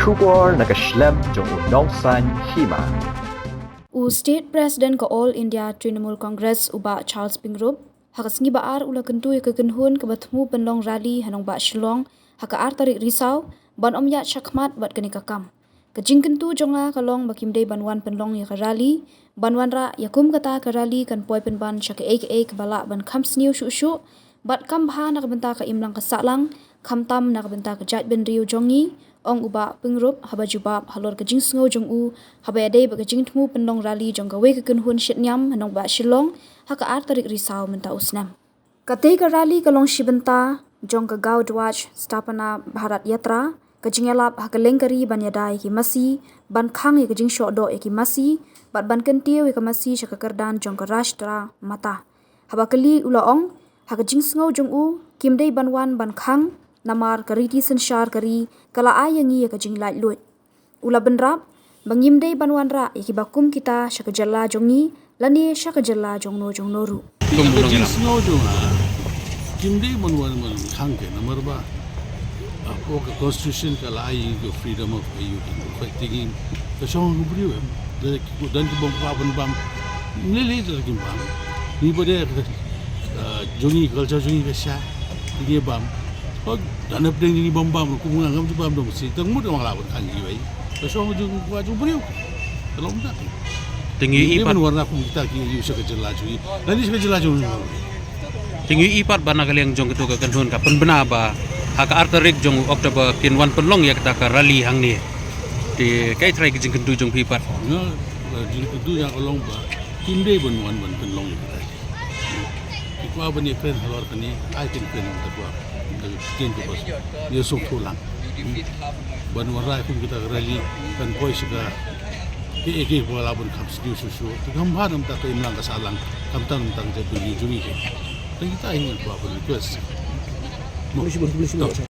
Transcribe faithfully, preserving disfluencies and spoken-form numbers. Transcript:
Khubor na ka shlem jong u Nongsaiñ Hima. U State President ka All India Trinamool Congress, u Bah Charles Pyngrope, ha ka sngi Ba-ar u la kyntu ïa ka kynhun kaba thmu pynlong rally ha nongbah Shillong ha ka ar tarik Risaw ban ym ïaid shakhmat bad kane ka kam. Ka jingkyntu jong nga ka long ba kim dei ban wan pynlong ïa ka rally, ban wanrah ïa kum kata ka rally kan poi pynban sha kaei kaei kaba lah ban kham sniew shuh shuh bad kham bha na ka bynta ka imlang ka sahlang, khamtam na ka bynta ka jaitbynriew jong ngi, ong u Bah Pyngrope haba jubab halor ka jingsngew jong u haba ïadei bad ka jingthmu pynlong rally jong kawei ka kynhun shitniam ha nongbah Shillong ha ka ar tarik Risaw mynta u snem. Katei ka rally ka long shi bynta jong ka Gaw Dhwaj Sthapana Bharat Yatra, ka jingïalap ha ka lyngkari ban ïada ïa ki masi, ban khang ïa ka jingshoh doh ïa ki masi bad ban kyntiew ïa ka masi sha ka kyrdan jong ka Rashtra Mata. Haba kylli u la ong, ha ka jingsngew jong u, kim dei ban wan ban khang, namar ka riti synshar ka ri ka la ai ïa ngi ïa ka jinglaitluid. U la bynrap ba ngim dei ban wanrah ïa kiba kum kita sha ka jylla jong ngi lane sha ka jylla jong no jong no ruh. Kum ka jingsngew jong nga, kim dei ban wan ban khang, namar ba hapoh ka constitution ka la ai ïa ngi ka freedom of, ïa ngi ka shong ka briew em. Da ki, don ki bym kwah ban bam, ne lei lei da kim bam. Ngi ba dei ka, jong ngi, culture jong ngi ka sha, ngi bam. Don hapdeng jong ngi bym bam, kum nga ngam ju bam dong shi, tang mut nga la ban khang kiwei. Ka shong jong kwah jong briew. Ka long da ki. Te ngi i pat, ban wanrah kum kita ki ïa sha ka jylla jong ngi. Lane sha ka jylla jong ngi. Te ngi i pat ba na ka liang jong kito ka kynhun ka pynbna ba ha ka ar tarik jong October kin wan pynlong ïa kata ka rally hangne. Te kaei trai ka jingkyntu jong phi pat? Nga, jingkyntu jong nga ka long ba kim dei ban wan ban pynlong ïa kata. Ki kwah ban ïakren halor kane, ai kin kren, ki kwah, kin, ki kwah ïa suk thulang. Ban wanrah kum kita ka rally kan poi sha ka, ki eki ba la ban kham sniew shuh shuh. Te kham bha na ka bynta ka imlang ka sahlang, khamtam na ka bynta ka jaitbynriew jong ngi. Te kita hi ngan kwah ban request. Mo. Boleh, boleh, boleh.